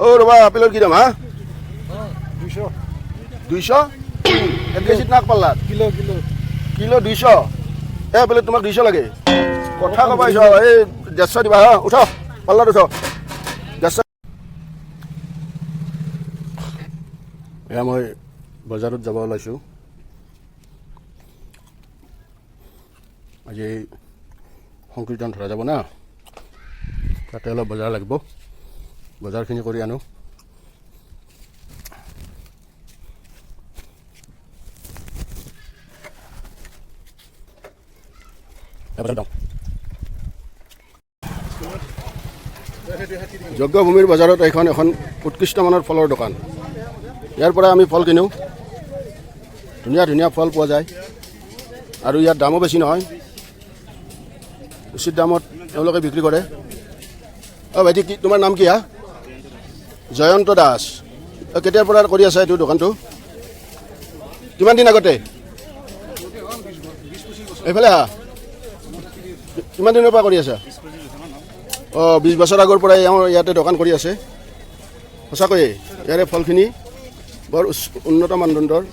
অ' ৰ'বা, আপেলৰ কি দাম হা? 200। 200? এক কেজিত নাক পাল্লাত? Kilo kilo. কিলো 200? এই আপেলত তোমাক 200 লাগে? কথা ক'ব আহিছ। এই 150 দিবা হা। উঠ, পাল্লাত উঠ, 150। এয়া মই বজাৰত যাব ওলাইছোঁ। আজি সংকীৰ্তন ধৰা যাব না, তাতে অলপ বজাৰ লাগিব, বজাৰখিনি কৰি আনো। এবাৰ যাওঁ। যজ্ঞভূমিৰ বজাৰত এইখন এখন উৎকৃষ্ট মানৰ ফলৰ দোকান। ইয়াৰ পৰা আমি ফল কিনো। ধুনীয়া ধুনীয়া ফল পোৱা যায় আৰু ইয়াত দামো বেছি নহয়, উচিত দামত তেওঁলোকে বিক্ৰী কৰে। অঁ ভাইটি, কি তোমাৰ নাম কি হা? জয়ন্ত দাস। অঁ, কেতিয়াৰ পৰা কৰি আছা এইটো দোকানটো? কিমান দিন আগতে? এইফালে আহা। কিমান দিনৰ পৰা কৰি আছা? অঁ, 20 বছৰ আগৰ পৰাই এওঁ ইয়াতে দোকান কৰি আছে। সঁচাকৈয়ে ইয়াৰে ফলখিনি বৰ উন্নত মানদণ্ডৰ।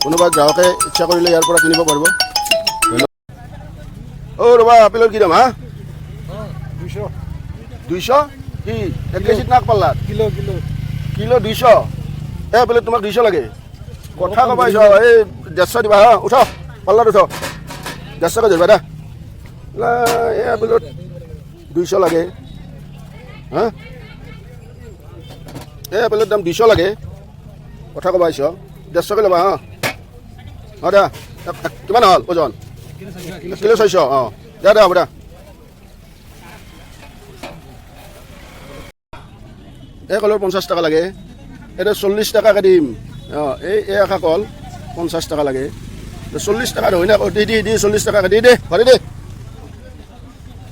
কোনোবা গ্ৰাহকে ইচ্ছা কৰিলে ইয়াৰ পৰা কিনিব পাৰিব। অ' ৰ'বা, আপেলৰ কি দাম হা? 200। 200? কি এক কেজিত নাক পাল্লাত? Kilo kilo. কিলো 200? এই আপেলত তোমাক 200 লাগে? কথা ক'ব আহিছ। এই 150 দিবা হা। উঠ, পাল্লাত উঠ, 150কে ধৰিবা দা। এই আপেলত 200 লাগে হা? এই আপেলৰ দাম 200 লাগে? কথা ক'ব আহিছ। 150কে ল'বা হা? অঁ দা, কিমান হ'ল ওজন? কিলো 600। অঁ দে দে, হ'ব দে। এই কলৰ 50 টকা লাগে, এইটো 40 টকাকৈ দিম। অঁ, এই এষা কল 50 টকা লাগে, 40 টকা ধৰি না। দি দি দি, 40 টকাকৈ দি দে, ভৰি দে।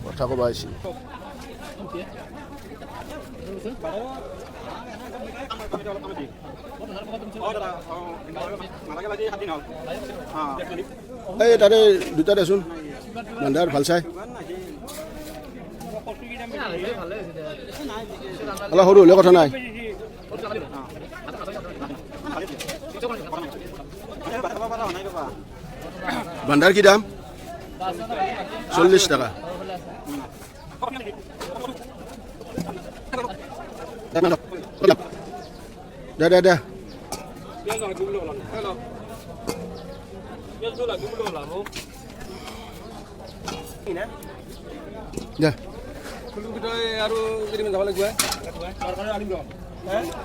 কথা ক'ব আহিছে। এই তাৰে দুটা দেচোন বান্ধাৰ ভাল চাই। অলপ সৰু হ'লেও কথা নাই। বান্ধাৰ কি দাম? 40 টকা। দে দে দে। দে।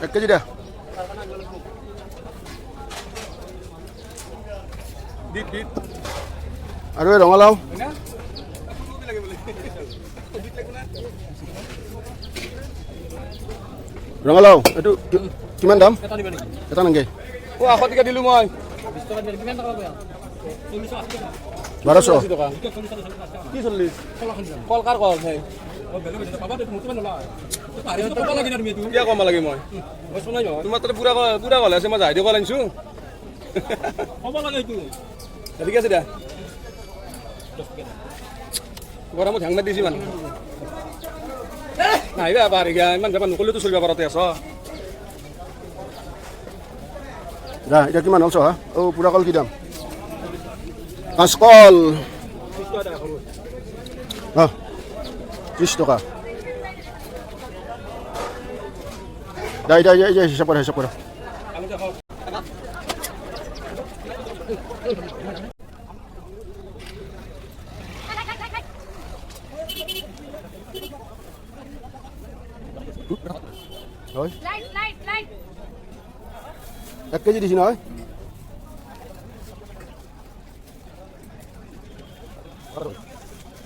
এক কেজি দে। আৰু এই ৰঙালাও? ৰঙালাও এইটো কিমান দাম? এটা নাংগে। অ, 800 টকা দিলোঁ মই। 1200। কি 40? কল কাৰ কল? সেই কিয় কম লাগে মই? তোমাৰ তাতে পুৰা পুৰা কল আছে, মই জাহাজী কল আনিছোঁ। ঠিক আছে দিয়া। গৰমত হেং মাৰি দিছে মানুহ। নাহিবা পাহাৰীয়া, ইমান বেপাৰ নকৰিলেতো চলিব পাৰতে আছ। যা, এতিয়া কিমান হ'ল চহা? অ' পুৰা কল কি দাম? কাঁচকল অঁ 30 টকা। দা, এতিয়া এতিয়া হিচাপ কৰা, হিচাপ কৰা। হয়। এক কেজি দিছি নহয়?